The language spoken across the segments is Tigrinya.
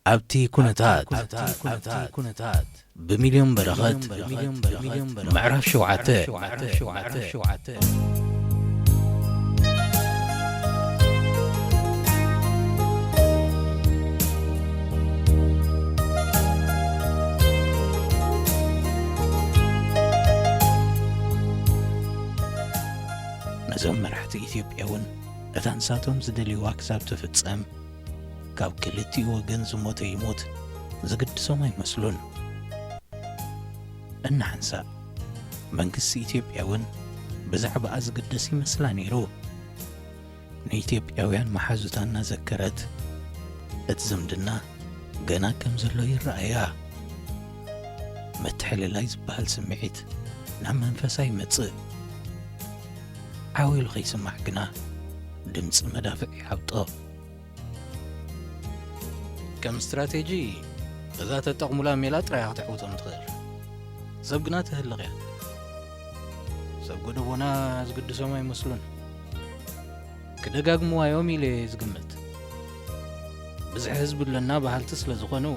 ኣብቲ ኩነታት ብሚልዮን በረኸት ምዕራፍ ሸውዓተ። ነዞም መራሕቲ ኢትዮጵያ እውን እታ ንሳቶም ዝደልይዋ ክሳብ ትፍጸም ካብ ክልቲኡ ወገን ዝሞተ ይሙት ዝግድሶም ኣይመስሉን። እናሓንሳእ መንግስቲ ኢትዮጵያ እውን ብዛዕባኣ ዝግደስ ይመስላ ነይሩ። ንኢትዮጵያውያን መሓዙታ እናዘከረት እቲ ዝምድና ገና ከም ዘሎ ይረኣያ። ምትሕልላይ ዝበሃል ስምዒት ናብ መንፈሳ ይመጽእ። ዓው ኢሉ ከይስማዕ ግና ድምፂ መዳፍዕ ይዓብጦ። ከም ስትራቴጂ እዛ ተጠቕሙላ ሜላ ጥራይ ክትሕውቶም ትኽእል። ሰብ ግና ትህልቕ እያ። ሰብ ጎደቦና ዝግድሶም ኣይመስሉን። ክደጋግምዋ እዮም ኢለ እየ ዝግምት። ብዝሒ ህዝቢ ኣለና በሃልቲ ስለ ዝኾኑ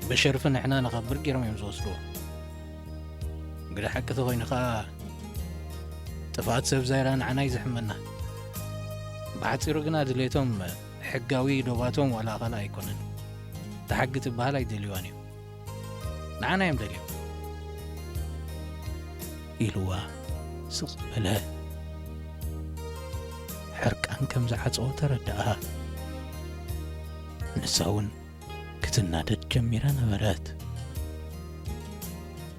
ብሸርፊ ንሕና ነኸብር ገይሮም እዮም ዝወስድዎ። ግደ ሓቂ ተኾይኑ ኸዓ ጥፍኣት ሰብ ዛይራ ንዓና እዩ ዘሕመና። ብሓፂሩ ግና ድሌቶም ሕጋዊ ዶባቶም ዋላ ካልእ ኣይኮነን። ተሓጊ ትበሃል ኣይደልዩዋን እዮም። ንዓና እዮም ደልዮም። ኢልዋ ስቕ በለ። ሕርቃን ከም ዝዓጸዎ ተረድኣ። ንሳ እውን ክትናደድ ጀሚራ ነበረት።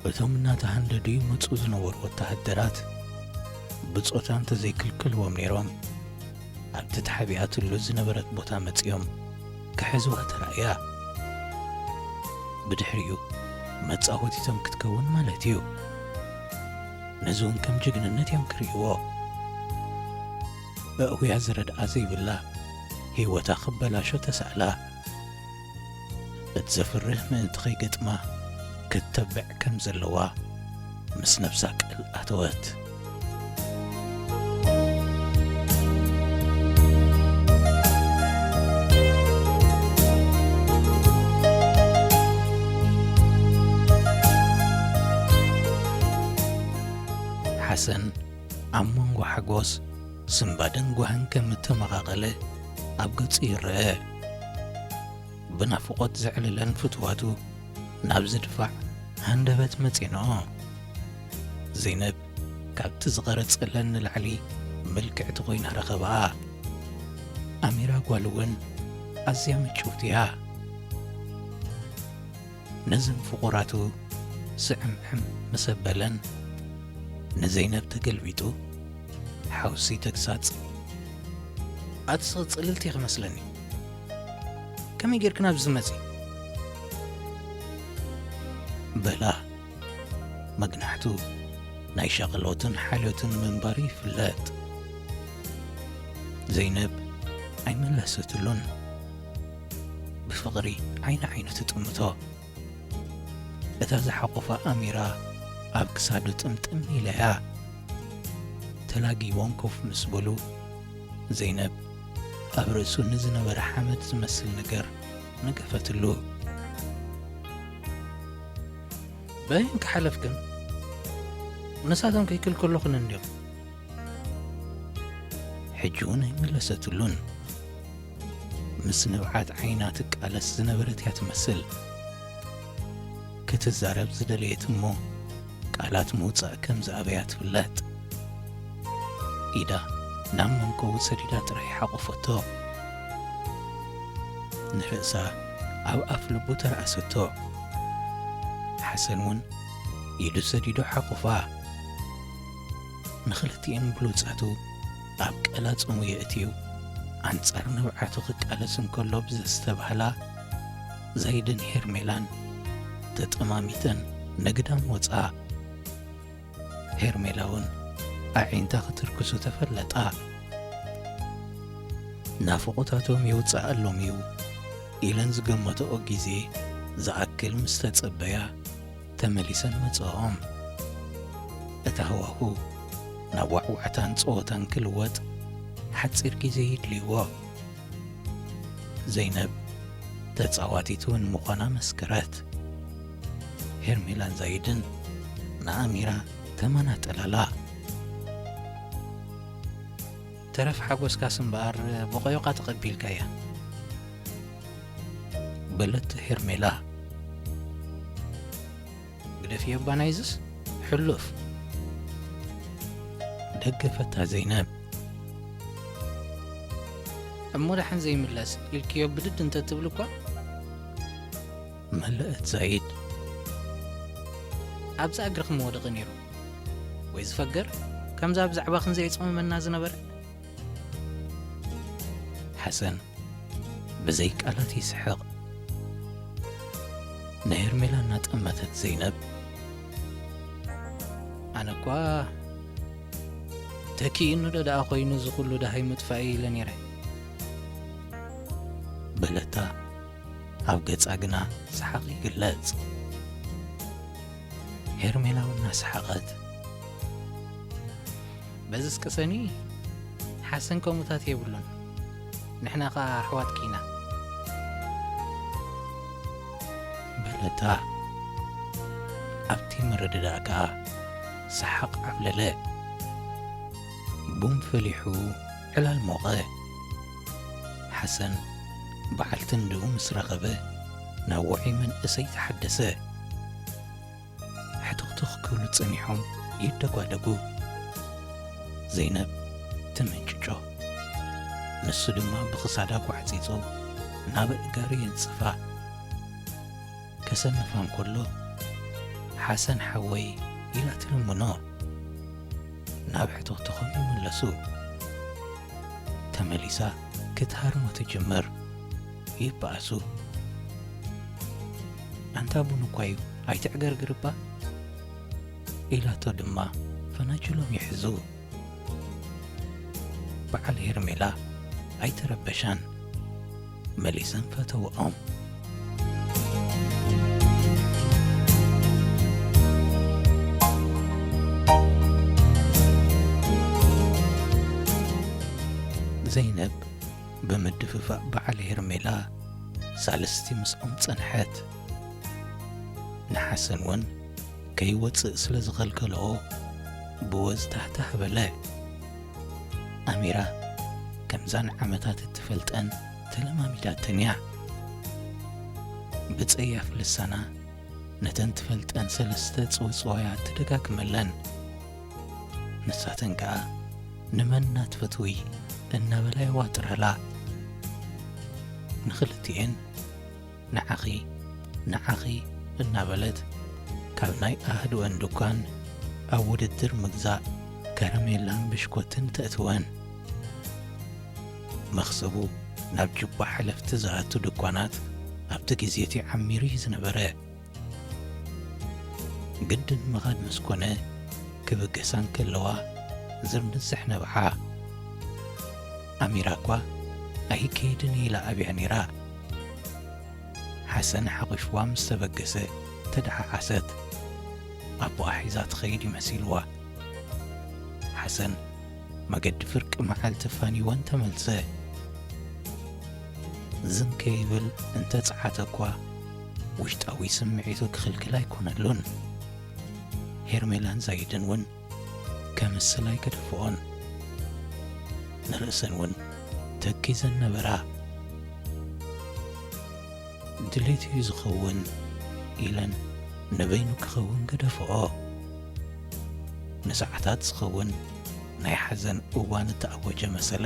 እቶም እናተሃንደዱ ይመጹ ዝነበሩ ወተሃደራት ብጾታ እንተዘይክልክልዎም ነይሮም፣ ኣብቲ ተሓቢኣትሉ ዝነበረት ቦታ መጺኦም ክሕዝዋ ተራእያ። ብድሕሪኡ መጻወቲቶም ክትከውን ማለት እዩ። ነዚ እውን ከም ጅግንነት እዮም ክርእይዎ። ኣእውያ ዝረድኣ ዘይብላ ህይወታ ክበላሾ ተሳእላ። እቲ ዘፍርህ ምእንቲ ከይገጥማ ክትተብዕ ከም ዘለዋ ምስ ነብሳ ቃል ኣተወት። ሓሰን ኣብ መንጎ ሓጎስ፣ ስምባደን ጓህን ከም እተመቓቐለ ኣብ ገጹ ይረአ። ብናፍቖት ዘዕልለን ፍትዋቱ ናብ ዝድፋዕ ሃንደበት መጺንኦ። ዘይነብ ካብቲ ዝቐረጸለን ንላዕሊ ምልክዕቲ ኮይና ረኸብኣ። ኣሚራ ጓል እውን ኣዝያ ምጭውቲ እያ። ነዘን ፍቑራቱ ስዕምዕም ምስ ኣበለን፣ ንዘይነብ ተገልቢጡ ሓውሲ ተግሳጽ፣ ኣትስኺ ጽልልቲ ኢኺ መስለኒ። ከመይ ጌርክን ኣብዚ ትመጺ? በላ። መግናሕቱ ናይ ሻቕሎትን ሓልዮትን ምንባሩ ይፍለጥ። ዘይነብ ኣይመለሰትሉን። ብፍቕሪ ዓይኒ ዓይኑ ትጥምቶ። እታ ዝሓቖፋ ኣሚራ ኣብ ክሳዱ ጥምጥም ኢላያ። ተላጊቦም ኮፍ ምስ በሉ፣ ዘይነብ ኣብ ርእሱ ንዝነበረ ሓመድ ዝመስል ነገር ነገፈትሉ። በይን ክሓለፍክን ንሳቶም ከይክልከለኹን እንድዮም። ሕጂ እውን ኣይመለሰትሉን። ምስ ንብዓት ዓይና ትቃለስ ዝነበረት እያ ትመስል። ክትዛረብ ዝደለየት እሞ ቃላት ምውጻእ ከም ዝኣበያ ትፍለጥ። ኢዳ ናብ መንኮቡ ሰዲዳ ጥራይ ሓቆፈቶ። ንርእሳ ኣብ ኣፍ ልቡ ተረኣሰቶ። ሓሰን እውን ኢዱ ሰዲዱ ሓቆፋ። ንኽልቲኤን ብሉጻቱ ኣብ ቀላጽሙ የእትዩ፣ ኣንጻር ንብዓቱ ክቃለስ እንከሎ ብዘስተብሃላ፣ ዛይድን ሄርሜላን ተጠማሚተን ንግዳም ወጻ። ሄርሜላ እውን ኣዒንታ ክትርክሱ ተፈለጣ። ናፍቖታቶም ይውጽኣሎም እዩ ኢለን ዝገመተኦ ግዜ ዝኣክል ምስ ተጸበያ፣ ተመሊሰን መጽኦም። እቲ ሃዋሁ ናብ ዋዕዋዕታን ጸወታን ክልወጥ ሓጺር ግዜ ይድልይዎ። ዘይነብ ተጻዋቲት እውን ምዃና መስከረት። ሄርሜላን ዛይድን ንኣሚራ ተመናጠላላ። "ተረፍ ሓጎስካስ እምበኣር ብቆዮቓ ተቐቢልካያ?" በለት ሄርሜላ። "ግደፍዮ እባ ናይዝስ ሕሉፍ!" ደገፈታ ዘይነብ። "እሞ ደሓን ዘይምለስ ኢልክዮ ብድድ እንተትብል እኳ?" መለአት ዛይድ። "ኣብዛ እግርኺ ምወደቐ ነይሩ ወይ ዝፈገር ከምዛ ብዛዕባኽን ዘየጽመመና ዝነበረ?" ሓሰን ብዘይ ቃላት ይስሕቕ። ንሄርሜላ እናጠመተት ዘይነብ፣ "ኣነ እኳ ተኪእኑ ዶ ደኣ ኮይኑ እዚ ኩሉ ደሃይ ምጥፋእ ኢለ ነይረ?" በለታ። ኣብ ገጻ ግና ሰሓቕ ይግለጽ። ሄርሜላ እውን እናሰሓቐት፣ "በዝስ ቅሰኒ፣ ሓሰን ከምኡታት የብሉን፣ ንሕና ኸኣ ኣሕዋትኪ ኢና" በለታ። ኣብቲ ምርድዳእ ከኣ ሰሓቕ ዓብለለ። ቡን ፈሊሑ ዕላል ሞቐ። ሓሰን በዓልቲ እንድኡ ምስ ረኸበ ናብ ውዑይ መንእሰይ ተሓደሰ። ሕትኽትኽ ክብሉ ጸኒሖም ይደጓደጉ። ዘይነብ ትምንጭጮ። ንሱ ድማ ብኽሳዳ ጓዕጺጹ ናብ ኣእጋሩ የንጽፋ። ከሰንፋ እንከሎ፣ "ሓሰን ሓወይ" ኢላ ትልምኖ። ናብ ሕትኽትኾም ይምለሱ። ተመሊሳ ክትሃርሞ ትጅምር። ይበኣሱ። "ኣንታ ቡን እኳ እዩ፣ ኣይትዕገርግር እባ" ኢላቶ ድማ ፈናጅሎም ይሕዙ። በዓል ሄርሜላ ኣይተረበሻን። መሊሰን ፈተውኦም። ዘይነብ ብምድፍፋእ በዓል ሄርሜላ ሳልስቲ ምስኦም ጸንሐት። ንሓሰን እውን ከይወጽእ ስለ ዝኸልከልኦ ብወዝ ታህታህ በለ። ኣሚራ ከምዛ ንዓመታት እትፈልጠን ተለማሚዳተን እያ። ብጸያፍ ልሳና ነተን ትፈልጠን ሰለስተ ጽውጽዋያት ትደጋግመለን። ንሳተን ከኣ ንመን እናትፈትዊ እናበላ የዋጥራላ። ንኽልቲኤን ንዓኺ፣ ንዓኺ እናበለት ካብ ናይ ኣህድወን ድኳን ኣብ ውድድር ምግዛእ ከረሜላን ብሽኮትን ተእትወን። መኽሰቡ ናብ ጁባ ሓለፍቲ ዝኣቱ ድኳናት ኣብቲ ግዜ እቲ ዓሚሩ እዩ ዝነበረ። ግድን ምኻድ ምስ ኮነ፣ ክብገሳ እንከለዋ ዝርንዝሕ ነብዓ። ኣሚራ እኳ ኣይከይድን ኢላ ኣብያ ነይራ። ሓሰን ሓቒፍዋ ምስ ተበገሰ ተደሓሓሰት። ኣቦኣ ሒዛ ትኸይድ እዩ መሲልዋ። ሓሰን መገዲ ፍርቂ መዓልቲ ፋኒወን ተመልሰ። ዝም ከይብል እንተ ጸዓተ እኳ፣ ውሽጣዊ ስምዒቱ ክኽልክል ኣይኮነሉን። ሄርሜላን ዛይድን እውን ከምስል ኣይገደፍኦን። ንርእሰን እውን ተኪዘን ነበራ። ድሌት እዩ ዝኸውን ኢለን ንበይኑ ክኸውን ገደፍኦ። ንሰዓታት ዝኸውን ናይ ሓዘን እዋን እተኣወጀ መሰለ።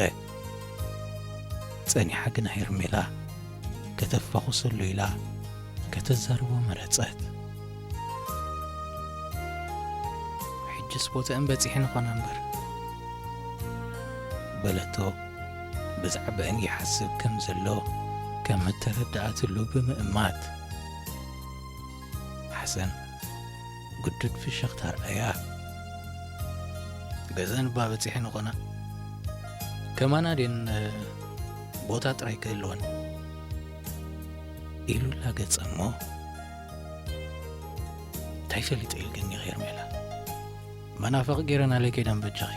ጸኒሓ ግና ሄርሜላ ከተፋኹሰሉ ኢላ ከተዛርቦ መረጸት። "ሕጅስ ቦተአን በጺሐን ኾና እምበር" በለቶ። ብዛዕባአን ይሓስብ ከም ዘሎ ከም እተረድኣትሉ ብምእማት። ሓሰን ግዱድ ፍሽኽታ ኣርኣያ። "ገዘን እባ በጺሐን ኾና፣ ከማና ድየን ቦታ ጥራይ ክህልወን?" ኢሉ ላገጸ እሞ፣ "እንታይ ፈሊጠ ኢልክኒ ሄርሜላ? መናፍቕ ገይረናለይ ከይደን በጃኺ?"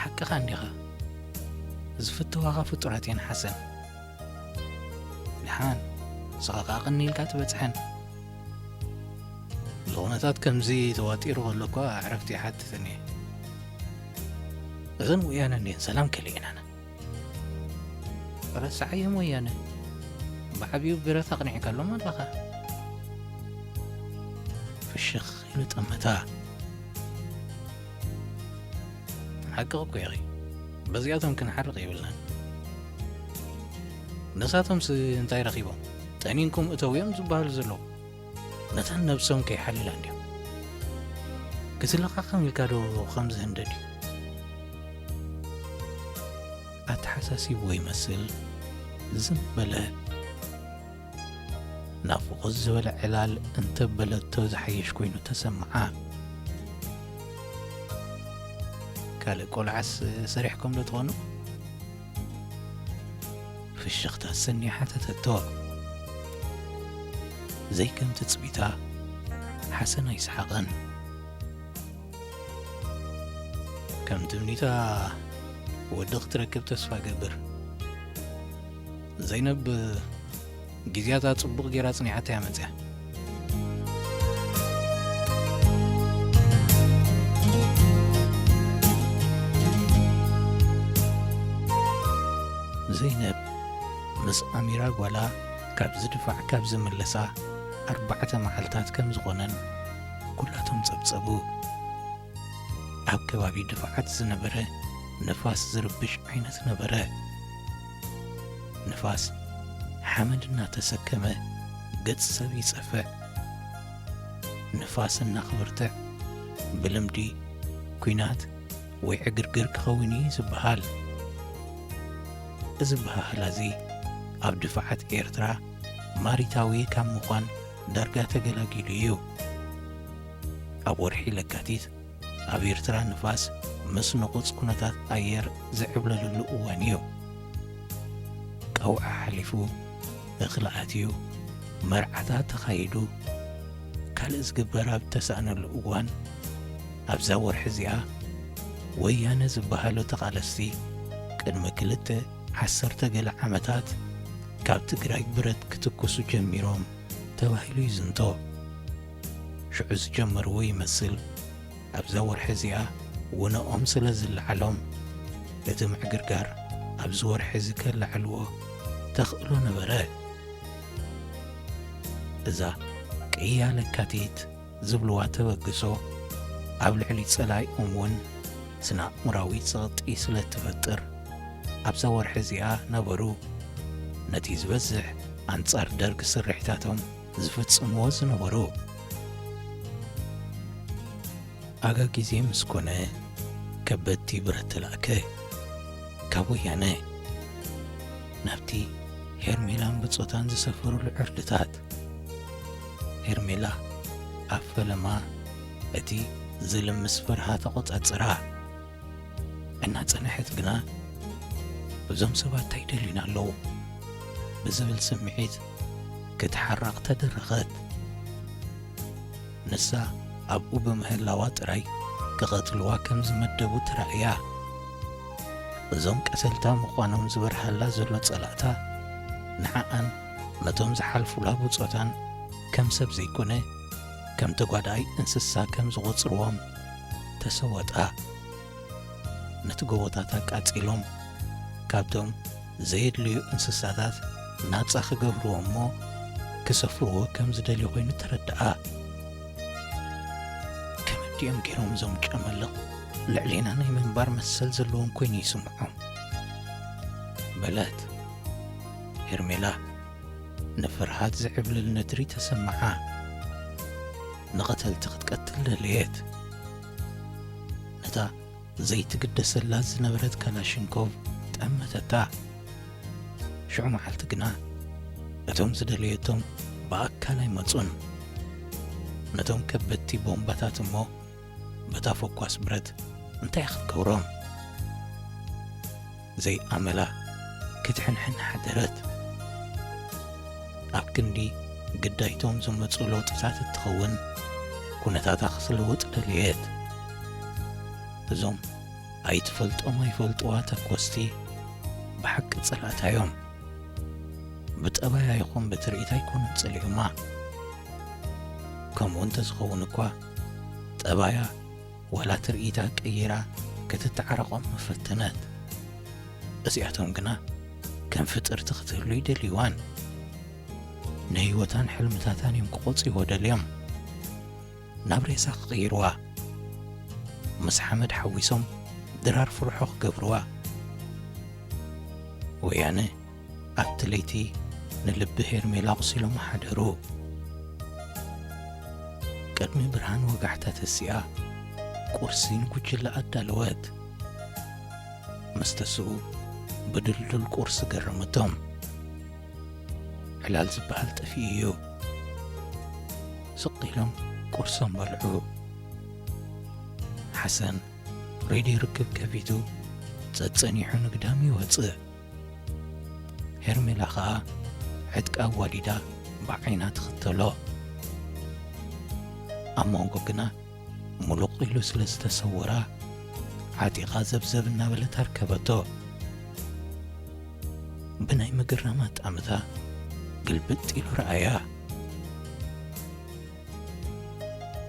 "ሓቅኻ እንዲኻ፣ ዝፍተዋኻ ፍጡራት እየን ሓሰን፣ ደሓን፣ ንስኻ ከኣ ቀኒ ኢልካ ትበጽሐን። እዚ ኩነታት ከምዚ ተዋጢሩ ከሎ እኳ ዕረፍቲ ይሓትተኒ። እዘን ወያነ እንድየን ሰላም ከሊእናና። ረስዓዮም ወያነ። ብዓብዩ ብረት ኣቕኒዕካሎም ኣለኻ። ፍሽኽ ኢሉ ጠመታ። ሓቅኺ እኮ ኢኺ። በዚኣቶም ክንሓርቕ የብልናን። ንሳቶምስ እንታይ ረኺቦም? ጠኒንኩም እተውዮም ዝበሃሉ ዘለዉ። ነተን ነብሶም ከይሓልላ እንድዮም። ክትለኻኸም ኢልካ ዶ ከምዚ ህንደድ እዩ? ኣተሓሳሲብዎ ይመስል ዝም በለ። ናብ ፍኹስ ዝበለ ዕላል እንተበለቶ ዝሓይሽ ኮይኑ ተሰምዓ። ካልእ ቆልዓስ ሰሪሕኩም ዶ ትኾኑ? ፍሽኽታ ሰንያ ሓተተቶ። ዘይከም ትጽቢታ፣ ሓሰን ኣይሰሓቐን። ከም ትምኒታ ወዲ ክትረክብ ተስፋ ገብር። ዘይነብ ግዜያታ ጽቡቕ ጌራ ጽኒዓታ እያ መጽያ። ዘይነብ ምስ ኣሚራ ጓላ ካብ ዝድፋዕ ካብ ዝምለሳ ኣርባዕተ መዓልታት ከም ዝኾነን ኩላቶም ጸብጸቡ። ኣብ ከባቢ ድፋዓት ዝነበረ ንፋስ ዝርብሽ ዓይነት ነበረ። ንፋስ ሓመድ እናተሰከመ ገጽ ሰብ ይጸፍዕ። ንፋስ እናኽብርትዕ ብልምዲ ኲናት ወይ ዕግርግር ክኸውን እዩ ዝበሃል። እዚ በሃህላ እዚ ኣብ ድፋዓት ኤርትራ ማሪታዊ ካብ ምዃን ዳርጋ ተገላጊሉ እዩ። ኣብ ወርሒ ለካቲት ኣብ ኤርትራ ንፋስ ምስ ንቑጽ ኩነታት ኣየር ዝዕብለለሉ እዋን እዩ። ቀውዒ ሓሊፉ፣ እኽሊ ኣትዩ፣ መርዓታት ተኻይዱ፣ ካልእ ዝግበር ኣብ ተሳእነሉ እዋን፣ ኣብዛ ወርሒ እዚኣ ወያነ ዝበሃሉ ተቓለስቲ ቅድሚ ክልተ ዓሰርተ ገለ ዓመታት ካብ ትግራይ ብረት ክትኩሱ ጀሚሮም ተባሂሉ ይዝንቶ። ሽዑ ዝጀመርዎ ይመስል ኣብዛ ወርሒ እዚኣ ውነኦም ስለ ዝለዓሎም፣ እቲ ምዕግርጋር ኣብዚ ወርሒ እዚ ከለዕልዎ ተኽእሎ ነበረ። እዛ ቅያ ለካቲት ዝብልዋ ተበግሶ ኣብ ልዕሊ ጸላኢኦም እውን ስነ-ኣእምራዊ ጸቕጢ ስለ እትፈጥር፣ ኣብዛ ወርሒ እዚኣ ነበሩ ነቲ ዝበዝሕ ኣንጻር ደርግ ስርሒታቶም ዝፍጽምዎ ዝነበሩ። ኣጋ ግዜ ምስ ኮነ፣ ከበድቲ ብረት ተላእከ። ካብ ወያነ ናብቲ ሄርሜላን ብጾታን ዝሰፈሩሉ ዕርድታት። ሄርሜላ ኣብ ፈለማ እቲ ዝልምስ ፍርሃ ተቖጻጽራ። እናጸንሐት ግና፣ "እዞም ሰባት እንታይ ደልዩና ኣለዉ?" ብዝብል ስምዒት ክትሓርቕ ተደረኸት። ንሳ ኣብኡ ብምህላዋ ጥራይ ክቐትልዋ ከም ዝመደቡ ተራእያ። እዞም ቀተልታ ምዃኖም ዝበርሃላ ዘሎ ጸላእታ፣ ንዓኣን ነቶም ዝሓልፉላ ብጾታን ከም ሰብ ዘይኮነ፣ ከም ተጓዳኣይ እንስሳ ከም ዝቖጽርዎም ተሰወጣ። ነቲ ጎቦታት ኣቃጺሎም፣ ካብቶም ዘየድልዩ እንስሳታት ናጻ ክገብርዎ እሞ ክሰፍርዎ ከም ዝደልዩ ኮይኑ ተረድኣ። "ከመይ ድዮም ገይሮም እዞም ጨመልቕ ልዕሌና ናይ ምንባር መሰል ዘለዎም ኮይኑ ይስምዖም?" በለት። ሄርሜላ ንፍርሃት ዝዕብልል ነድሪ ተሰምዓ። ንቐተልቲ ክትቀትል ደለየት። ነታ ዘይትግደሰላ ዝነበረት ካላሽንኮቭ ጠመተታ። ሽዑ መዓልቲ ግና እቶም ዝደለየቶም ብኣካል ኣይመጹን። ነቶም ከበድቲ ቦምባታት እሞ በታ ፈኳስ ብረት እንታይ ክትገብሮም? ዘይኣመላ ክትሕንሕን ሓደረት። ኣብ ክንዲ ግዳይቶም ዝመጹ ለውጥታት እትኸውን ኩነታታ ክትልውጥ ደለየት። እዞም ኣይትፈልጦም ኣይፈልጥዋ ተኮስቲ ብሓቂ ጸላእታዮም። ብጠባያ ይኹን ብትርኢት ኣይኮኑን ጸሊኦማ። ከምኡ እንተዝኸውን እኳ፣ ጠባያ ዋላ ትርኢታ ቀይራ ክትተዓረቖም ምፈተነት። እዚኣቶም ግና ከም ፍጥርቲ ክትህሉ ይደልይዋን ንህይወታን ሕልምታታን እዮም ክቖጽይዎ ደልዮም። ናብ ሬሳ ክቕይርዋ፣ ምስ ሓመድ ሓዊሶም ድራር ፍርሖ ክገብርዋ። ወያነ ኣብቲ ለይቲ ንልቢ ሄርሜላ ኣቑሲሎም ሓደሩ። ቅድሚ ብርሃን ወጋሕታ ተሲኣ ቁርሲ ንጉጅለ ኣዳለወት። ምስ ተስኡ ብድልዱል ቁርሲ ገረመቶም። ዕላል ዝበሃል ጠፊኡ እዩ። ስቕ ኢሎም ቁርሶም በልዑ። ሓሰን ሬድዮ ርክብ ከፊቱ ጸጸኒሑ ንግዳም ይወጽእ። ሄርሜላ ኸኣ ዕጥቃ ኣዋዲዳ ብዓይና ትኽተሎ። ኣብ መንጎ ግና ሙሉቕ ኢሉ ስለ ዝተሰወራ፣ ዓጢቓ ዘብዘብ እናበለት ኣርከበቶ። ብናይ ምግራም ኣጣምታ ግልብጥ ኢሉ ረኣያ።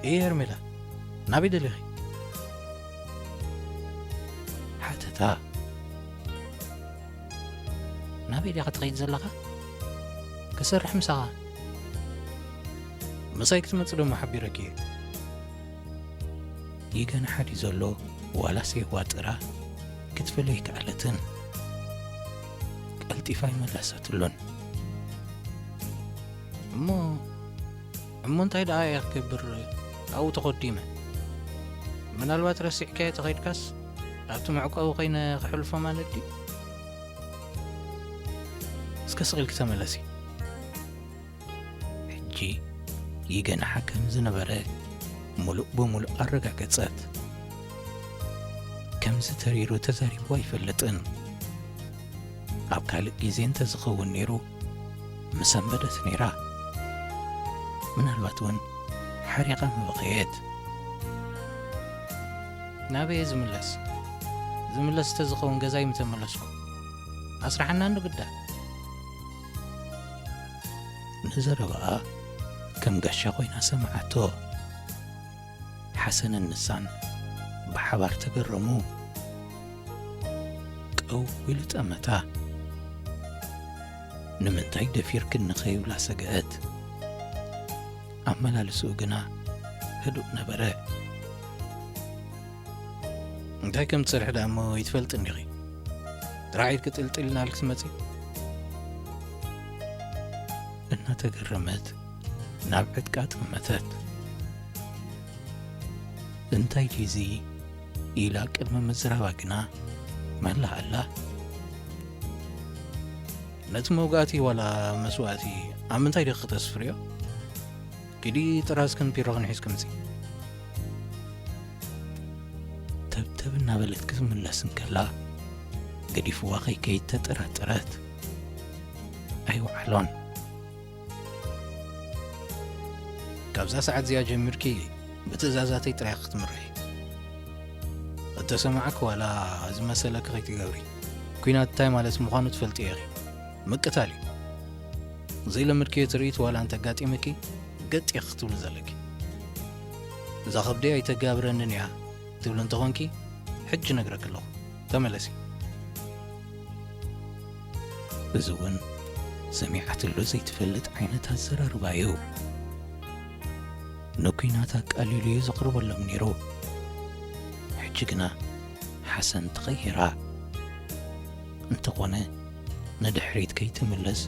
"እየ ሄርሜላ፣ ናበይ ደሊኺ?" ሓተታ። "ናበይ ዲኻ ትኸይድ ዘለኻ? ክሰርሕ ምሳኻ?" "ምሳይ ክትመጽእ ደሞ ሓቢረኪ እየ።" ይገንሓ ድዩ ዘሎ ዋላስ የዋጥራ ክትፈልዮ ኣይከኣለትን። ቀልጢፋ ኣይመለሰትሉን። "እሞ፣ እሞ እንታይ ደኣ እየ ክገብር? ኣብኡ ተኾዲመ። ምናልባት ረሲዕካዮ ተኸይድካስ ኣብቲ መዕቆቢ ኮይነ ክሕልፎ ማለት ድዩ? እስከ ስቕ ኢልኪ ተመለሲ።" ሕጂ ይገንሓ ከም ዝነበረ ሙሉእ ብሙሉእ ኣረጋገጸት። ከምዚ ተሪሩ ተዛሪቡ ኣይፈልጥን። ኣብ ካልእ ግዜ እንተዝኸውን ነይሩ፣ ምሰንበደት ነይራ። ምናልባት እውን ሓሪቓ ምበኸየት። "ናበይ እየ ዝምለስ? ዝምለስ እንተዝኸውን ገዛይ ምተመለስኩ። ኣስራሓና እንዶ ግዳ?" ንዘረባኣ ከም ጋሻ ኮይና ሰምዓቶ። ሓሰንን ንሳን ብሓባር ተገረሙ። ቀው ኢሉ ጠመታ። ንምንታይ ደፊርክኒ ከይብላ ሰገአት። ኣመላልስኡ ግና ህዱእ ነበረ። "እንታይ ከም ትሰርሒ ደኣ እሞ ይትፈልጢ እንዲኺ? ጥራሕ ኢድኪ ጥልጥል ኢልናልኪ ትመጺ?" እናተገረመት ናብ ዕጥቃ ጠመተት። "እንታይ ድዩ እዚ?" ኢላ ቅድሚ ምዝራባ ግና መላኣላ። "ነቲ መውጋእቲ ዋላ መስዋእቲ ኣብ ምንታይ ዲኺ ክተስፍርዮ? ኪዲ ጥራዝክን ፒሮኽን ሒዝኪ ምጺ።" ተብተብ እናበለት ክትምለስ እንከላ፣ ገዲፍዋ ከይከይድ ተጠራጠረት። ኣይወዓሎን። "ካብዛ ሰዓት እዚኣ ጀሚርኪ ብትእዛዛተይ ጥራይ ክትምርሒ። እተሰማዕኪ ዋላ ዝመሰለኪ ከይትገብሪ። ኲናት እንታይ ማለት ምዃኑ ትፈልጢ ኢኺ። ምቅታል እዩ። ዘይለመድክዮ ትርኢት ዋላ እንተጋጢምኪ ገጥ ኢኺ ክትብሊ ዘለኪ። እዛ ከብደይ ኣይተጋብረንን እያ ትብሊ እንተኾንኪ፣ ሕጂ ነግረኪ ኣለኹ። ተመለሲ።" እዚ እውን ሰሚዓትሉ ዘይትፈልጥ ዓይነት ኣዘራርባ እዩ። ንኲናት ኣቃሊሉ እዩ ዘቕርበሎም ነይሩ። ሕጂ ግና ሓሰን ተቐይራ። እንተኾነ ንድሕሪት ከይትምለስ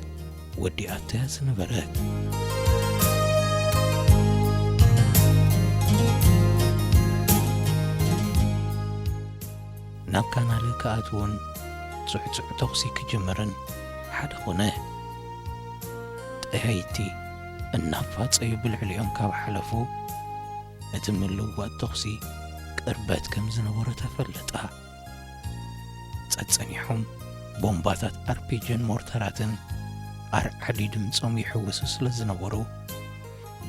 ወዲኣቶ እያ ዝነበረት። ናብ ካናለ ክኣትውን ጽዕጽዕ ተኹሲ ክጅምርን ሓደ ኾነ። ጠያይቲ እናፋጸዩ ብልዕሊኦም ካብ ሓለፉ፣ እቲ ምልውዋጥ ተኹሲ ቅርበት ከም ዝነበሮ ተፈለጣ። ጸጸኒሖም ቦምባታት ኣርፒጅን ሞርተራትን ኣርዓዲ ድምጾም ይሕውሱ ስለ ዝነበሩ፣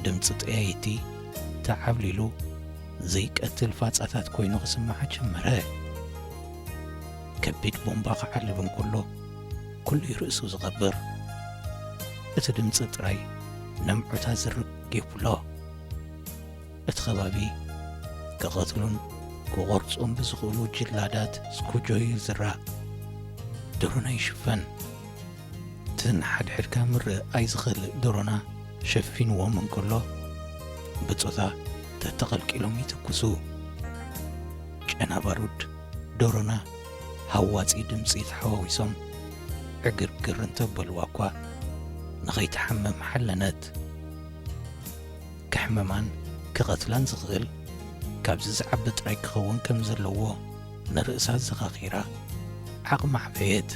ድምጺ ጠያይቲ ተዓብሊሉ ዘይቀትል ፋጻታት ኮይኑ ክስማዓ ጀመረ። ከቢድ ቦምባ ክዓልብ እንከሎ፣ ኩሉ እዩ ርእሱ ዝቐብር። እቲ ድምፂ ጥራይ ነምዑታ ዝርግ የብሎ። እቲ ከባቢ ክቐትሉን ክቖርጹን ብዝኽእሉ ጅላዳት ስኩጆ እዩ ዝራእ። ድሮና ይሽፈን። እቲ ንሓድሕድካ ምርእ ኣይዝኽእል ድሮና ሸፊንዎም እንከሎ፣ ብጾታ ተተቐልቂሎም ይትኩሱ። ጨና ባሩድ ድሮና ሃዋጺ ድምጺ ተሓዋዊሶም ዕግርግር እንተበልዋ እኳ፣ ንኸይትሓምም ሓለነት። ከሕምማን ክቐትላን ዝኽእል ካብዚ ዝዓቢ ጥራይ ክኸውን ከም ዘለዎ ንርእሳ ዘኻኺራ ዓቕማ ዓበየት።